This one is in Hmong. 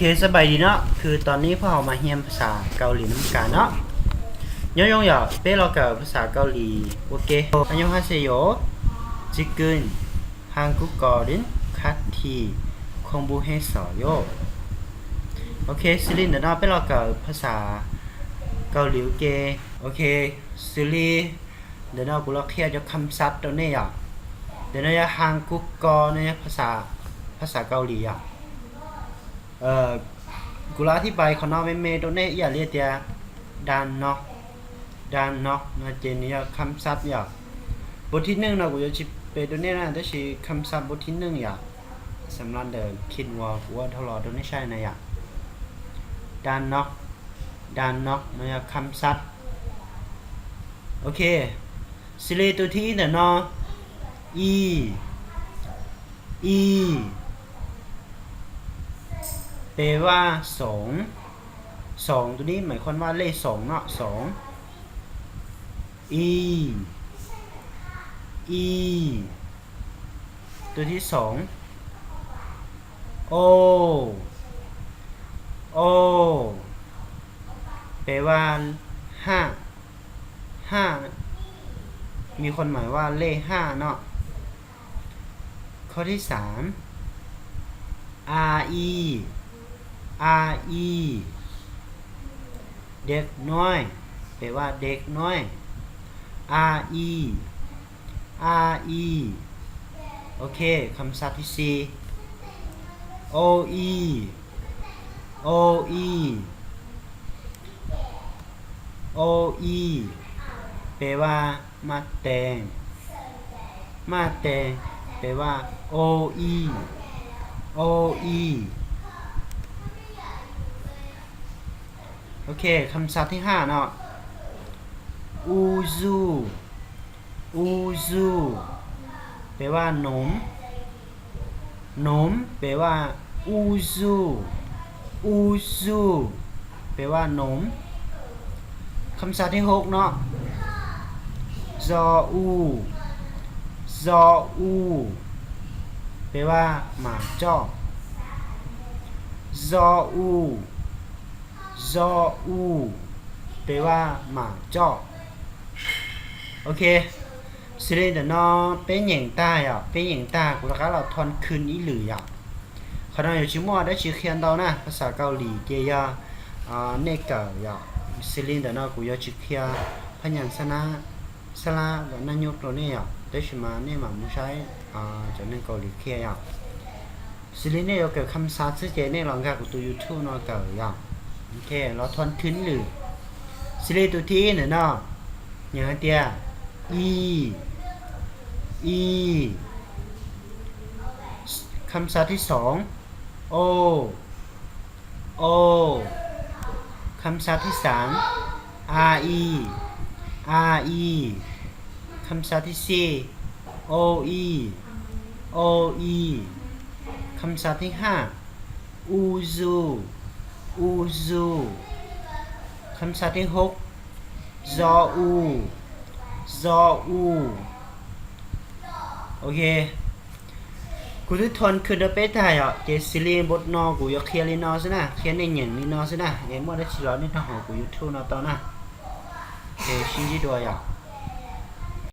Ok, สบายดีเนาะ คือตอนนี้พวกเรามาเรียนภาษาเกาหลีนำกันเนาะ Nyob zoo yom, peb los kawm ภาษาเกาหลี ua ke. 안녕하세요. 지금 한국어를 같이 공부해요. Ok, xws li ntawm no peb los kawm ภาษาเกาหลี ua ke. Ok, xws li ntawm no kuv los qhia cov kham xav rau nej yom. Ntawm no yog ฮังกุกกอร์ no yog ภาษาเกาหลี yom. Kuv los อธิบาย qhov no me me rau nej ib yam li tias ด้านนอก, ด้านนอก no ces nws yog kham xav yom. Npoo thib neej no kuv yuav tsis pe rau nej na, tab sis kham xav npoo thib neej yom, xam las ntawm khin uas kuv ua dhau los rau nej saib na yom. ด้านนอก, ด้านนอก no yog kham xav. Ok, xws li tus thib ib ntawm no, i, i, pe vaj xoov, xoov tus ni meem khon vaj lej xoov no xoov, i, i. Tus thib xoov, o, o, pe vaj haj, haj, meem khon meem vaj lej haj no. Koj thib xav, a i, a i, เด็กน้อย pe vaj เด็กน้อย, a i, a i. Ok, kham xav thib xis, o i, o i, o i, pe vaj maj teeg, maj teeg, pe vaj o i, o i. Ok, kham xav thib haj no, u zuj, u zuj, pe vaj noov, noov, pe vaj u zuj, u zuj, pe vaj noov. Kham xav thib hub no, zo u, zo u, pe vaj mam coj, zo u, zo u, pe vaj mam coj. Ok, xws li ntawm no peb nyeem tag yom, peb nyeem tag kuv rov qab los thon khwj ib lwm yom. Qhov no yuav tsis muaj dab tsi qhia ntau na, ภาษาเกาหลี ces yog nej kawm yom. Xws li ntawm no kuv yuav tsis qhia phaj nyas xab lab, xab lab los naj nyuj rau nej yom, tab sis mas nej mam mus saib cov neeg Kaus Lim qhia yom. Xws li nej yuav kawm kham xav xwb ces nej los nkag kuv tus YouTube no kawm yom. Ok, los thon khwj ib lwm. Xws li tus thib ib ntawm no, nyeem hais tias i, i. Kham xav thib xoov, o, o. Kham xav thib xaam, a i, a i. Kham xav thib xij, o i, o i. Kham xav thib haj, u zuj, u zuj. Kham xav thib hub, zo u, zo u. Ok, kuv twb thon khwj rau peb tag yom, ces xws li npau no kuv yuav qhia li no xwb na, qhia nej nyeem li no xwb na, es muaj dab tsi los nej nrog hauv kuv YouTube no tau na. Ces sib ntsib dua yom.